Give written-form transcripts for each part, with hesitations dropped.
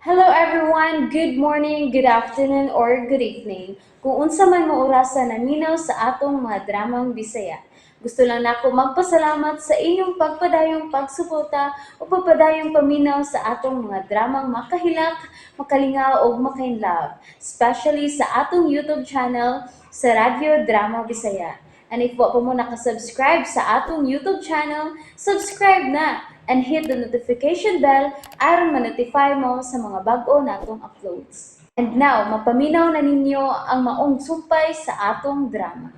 Hello everyone! Good morning, good afternoon, or good evening. Kung unsa man mo orasa naminaw sa atong mga dramang Bisaya. Gusto lang nako magpasalamat sa inyong pagpadayong pagsuporta o pagpadayong paminaw sa atong mga dramang makahilak, makalingaw ug makainlove, especially sa atong YouTube channel sa Radyo Drama Bisaya. And if wa pa mo nakasubscribe sa atong YouTube channel, subscribe na and hit the notification bell aron ma-notify mo sa mga bag-o natong uploads. And now, mapaminaw na ninyo ang maong sumpay sa atong drama.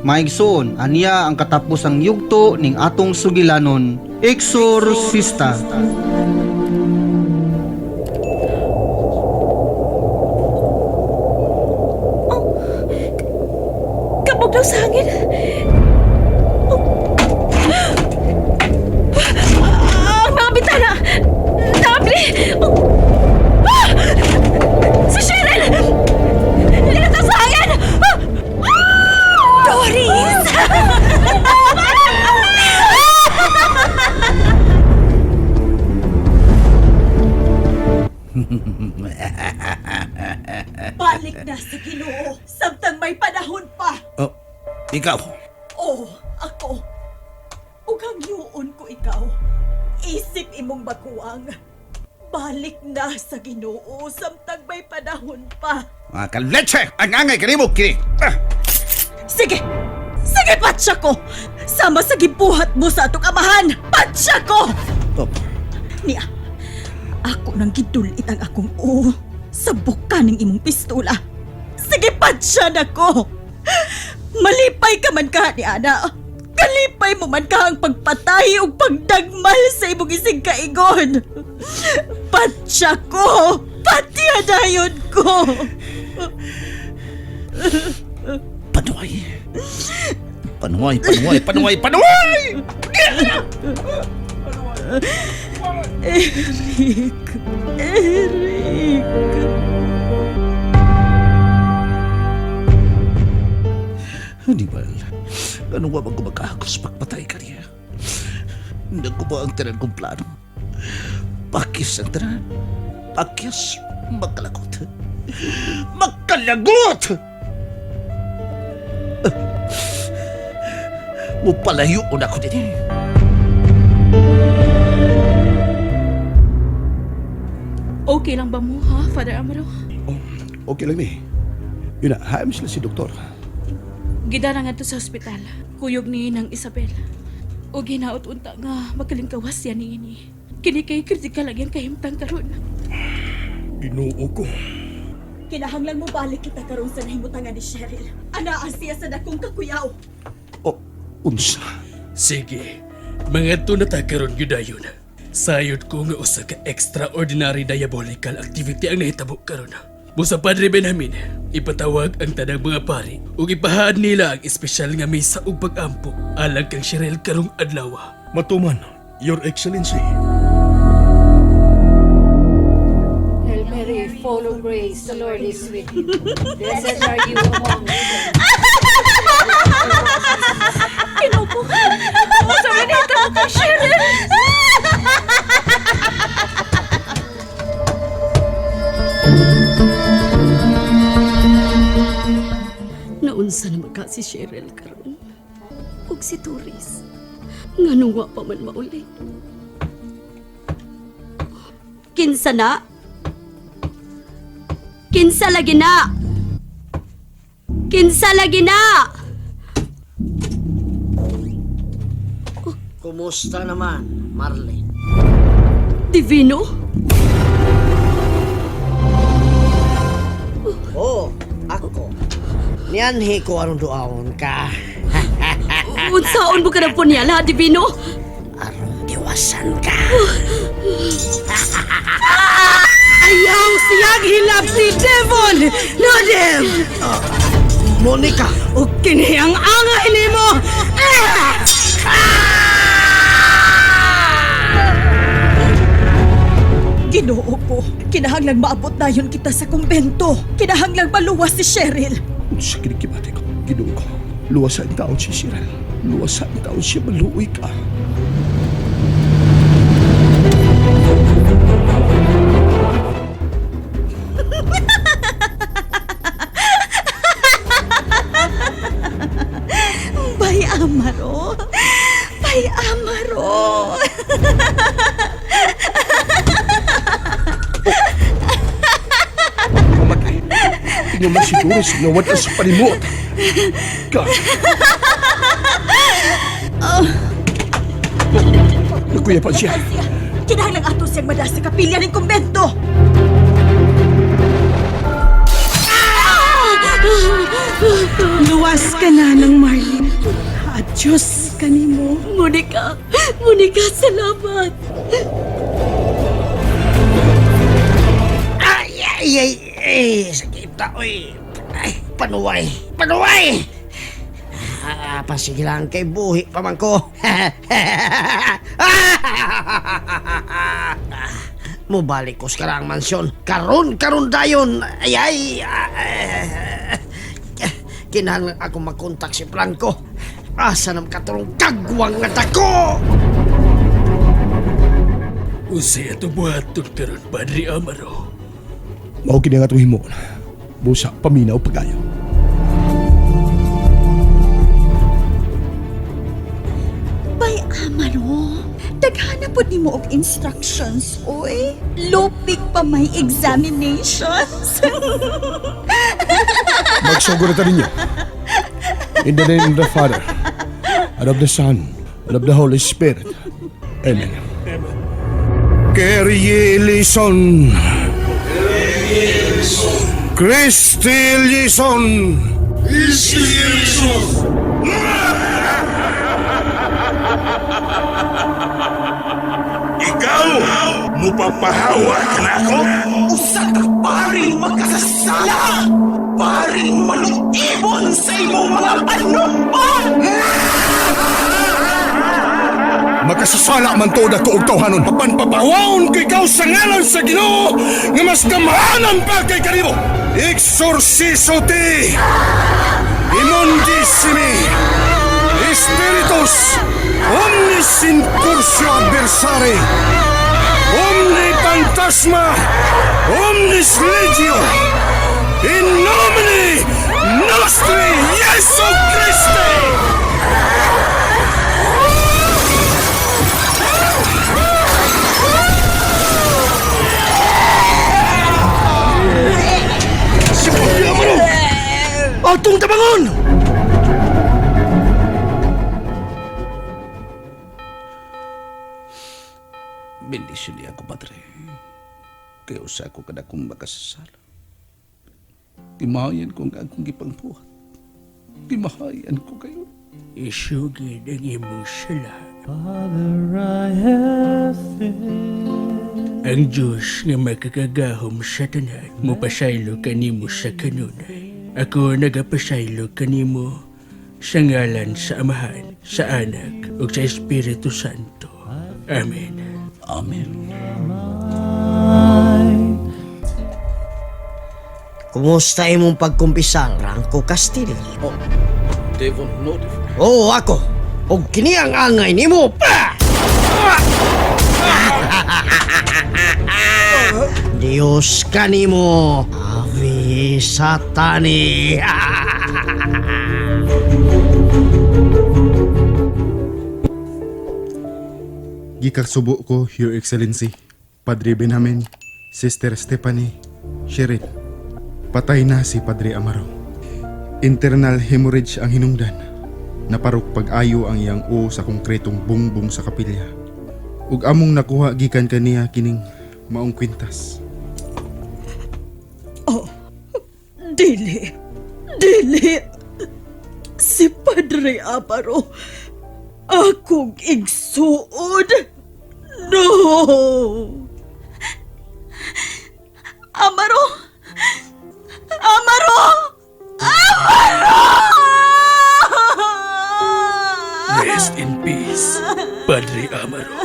Maigsoon, aniya ang katapusang yugto ning atong sugilanon, Exorcista. Kabog daw sa hangin. Oh. Ah, ang mga bintana! Nabli! Oh. Ah! Si Cheryl! Nilataw sa hangin! Ah! Ah! Doris! Balik na sa Ginoo samtang may panahon pa. Oh, ikaw. Oh, ako. Ug hangyoon ko ikaw. Isip imong baguang. Balik na sa Ginoo samtang may panahon pa. Mga kaletse! Ang angay kanimo kini. Ah, Sige. Sige, patsa ko. Sama sa gibuhat mo sa atong amahan. Patsa ko. Oh, Niya. Ako nang gidulit ang akong oo sa buka ng imong pistola. Sige, patsa na ko. Malipay ka man ka ni Ana. Kalipay mo man ka ang pagpatay ug pagdagmal sa imong isig kaigon. Patsa ko! Patya dayon ko! Panuay. Panuay, panuay, panuay, panuay! Eric! Eric! Hannibal, ano ba bang gumagagos pagpatay ka niya? Nagkuba ang tanan kong plano. Pakis ang tanan. Pakis, makalagot. Makalagot! Mupalayo na ako din eh. Okay lang ba mo, ha, Father Amaro? Oh, okay lang ni. Yun na, haim sila si doktor. Gidara nga to sa ospital. Kuyog ni ng Isabel. O ginaot unta nga makalingkawas yan ni ini. Kini kay kritikal lagi ang kahimtang karon. Ginoo ko. Kinahanglan mo balik kita karon sa nahimutangan ni Cheryl. Anaa siya sa dakong kakuyaw. Oh, unsa. Sige, mga na ta karon gyud dayon. Sayod ko nga usa ka extraordinary diabolical activity ang nahitabo karon. Busa Padre Benjamin, ipatawag ang tanang mga pari ug ipahaan nila ang espesyal nga misa ug pag-ampo alang kang Cheryl karong adlaw. Matuman, Your Excellency. Hail Mary, full of grace, the Lord is with you. Blessed are you among women. Kinuko. Sa minita ko kay Cheryl. Naunsa na magka si Cheryl karon. Ug si Doris. Nganong wa pa man mauli. Kinsa na? Kinsa lagi na? Kinsa lagi na? Kumusta naman, Marlene? Divino? Oh, ako. Nianhi ko aron duawon ka. Unsaon mo ka na punyala, Divino? Aron diwasan ka. Ayaw siyang hilab si Devon! Nodem! Monica! O kini ang angay nimo! Ah! Ginoo ko, kinahanglang maabot dayon kita sa kumbento. Kinahanglang maluwas si Cheryl. Unsa kinikibati ko. Ginoo ko. Luwasan taon si Cheryl. Luwasan taon siya maluoy ka. Nga masiguro sa nawad sa palimot. God! Nakuyapan siya. Siya, kinahanglang ato siyang mada sa kapilya ng kumbento. Luwas ka na ng Marlene. Adios kanimo. Monica, Monica, salamat. Ay, ay, ay, ay, sakit na, oy. Ay, panuway, panuway! Ah, pasige lang kay buhi pa man ko. Mubalik ko sa karang mansyon. Karon, karon dayon. Ay, ay. Ah, ah, kinahanglan ako makontak si Franco. Asa nam katurong kagwang nga dako? Unsay ato buhaton karon Padre Amaro? Mao kini nga atong himuon. Busa paminaw pagayo. Bay Amaro, daghana pod nimo og instructions, oy. Lupik pa may examinations. Magsugod na ta ninyo. In the name of the Father, and of the Son, and of the Holy Spirit. Amen. Kyrie eleison. Christe eleison. Ikaw, mupapahawa ka na ako? Usa ka paring makasasala! Paring maluibon sa imong mga panumpa! Makasasala man tuod ako og tawhanon. Apan papawaon ko ikaw sa ngalan sa Ginoo nga mas gamhanan pa kay kanimo. Exorciso te! Immundissimi! Spiritus! Omnis incursio adversari! Omni phantasma! Omnis legio! In nomine nostri Jesu Christi! Si Padre Amaro! Atong tabangon! Bendisyon niya ako, Padre. Kaya usa ko kada kong makasasala. Gimahayan ko ang akong gipangbuhat. Gimahayan ko kayo. Isugid ang imong sala. Ang Diyos nga makakagahom sa tanan, mopasaylo kanimo sa kanunay. Ako nagapasaylo kanimo sa ngalan sa Amahan, sa Anak, ug sa Espiritu Santo. Amen. Amen. Kumusta imong pagkumpisal, Rangko Castillo? Devon, no, Devon. Oo, ako. Og kini ang angay nimo. Pa! Dios kanimo. Ave Satani. Gikasubo ko, Your Excellency, Padre Benjamin, Sister Stephanie, Cheryl. Patay na si Padre Amaro. Internal hemorrhage ang hinungdan. Naparok pag-ayo ang iyang o sa konkretong bungbong sa kapilya. Ug among nakuha gikan kaniya kining maong kwintas. Oh, dili. Dili. Si Padre Amaro, akong igsuod. No! Amaro! Amaro! Amaro! Rest in peace, Padre Amaro.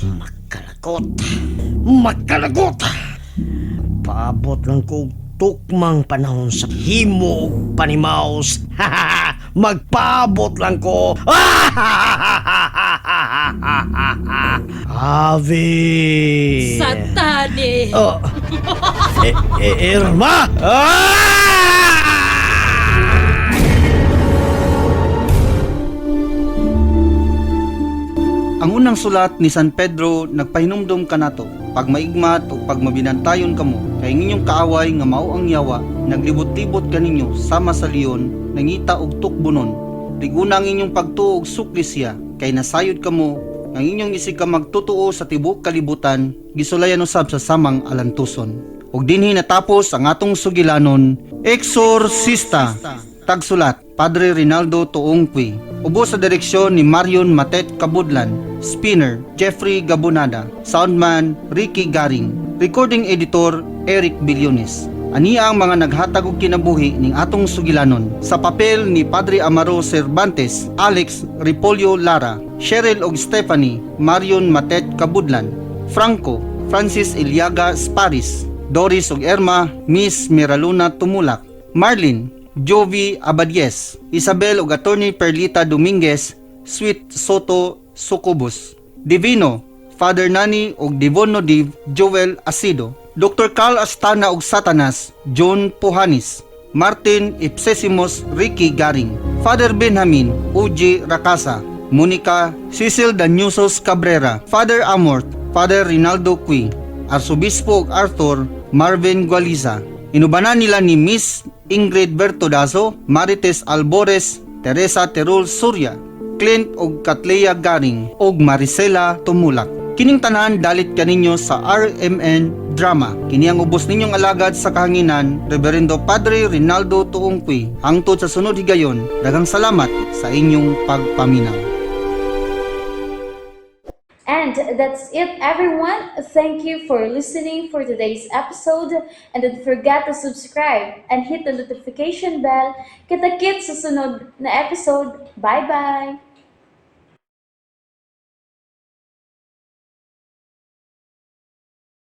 Makalagot. Makalagot. Paabot lang ko og tukmang panahon sa himo og panimaus. Magpaabot lang ko. Ave. Satani! Oh. Irma! Ah! Ang unang sulat ni San Pedro nagpahinumdom kanato, pagmaigmat o pagmabinantayon kamo, kay ang inyong kaaway nga mao ang yawa, naglibot-libot kaninyo sama sa leon, nangita og tukbonon. Liguna ang inyong pagtuo og sukli siya, kay nasayod kamo nga ang inyong isig ka magtotoo sa tibuok kalibutan, gisulayan usab sa samang alantuson. Ug dinhi natapos ang atong sugilanon, Exorcista. Tagsulat, Padre Rinaldo Tuongqui. Ubos sa direksyon ni Marion Matet Kabudlan. Spinner, Jeffrey Gabunada. Soundman, Ricky Garing. Recording editor, Eric Billones. Ania ang mga naghatag og kinabuhi ning atong sugilanon. Sa papel ni Padre Amaro Cervantes, Alex Ripolyo Lara, Cheryl og Stephanie, Marion Matet Kabudlan, Franco, Francis Iliaga Sparis, Doris og Erma, Miss Miraluna Tumulak, Marlene, Jovi Abadies, Isabel og Attorney Perlita Dominguez, Sweet Soto Sucubus, Divino, Father Nani og Divono Div Joel Asido, Dr. Carl Astana og Satanas, John Puhanis, Martin Ipsesimus Ricky Garing, Father Benjamin Uji Rakasa, Monica Cecil Danusos Cabrera, Father Amort, Father Rinaldo Cui, Arsobispo og Arthur Marvin Gualiza. Inubanan nila ni Miss Ingrid Bertodazo, Marites Albores, Teresa Terul Surya, Clint og Katlea Garing og Maricela Tumulak. Kining tanan dalit kaninyo sa RMN Drama. Kini ang ubos ninyong alagad sa kahanginan, Reverendo Padre Rinaldo Tuongqui. Hangtod sa sunod higayon, daghang salamat sa inyong pagpaminaw. And that's it, everyone. Thank you for listening for today's episode. And don't forget to subscribe and hit the notification bell. Kita-kits sa sunod na episode. Bye-bye!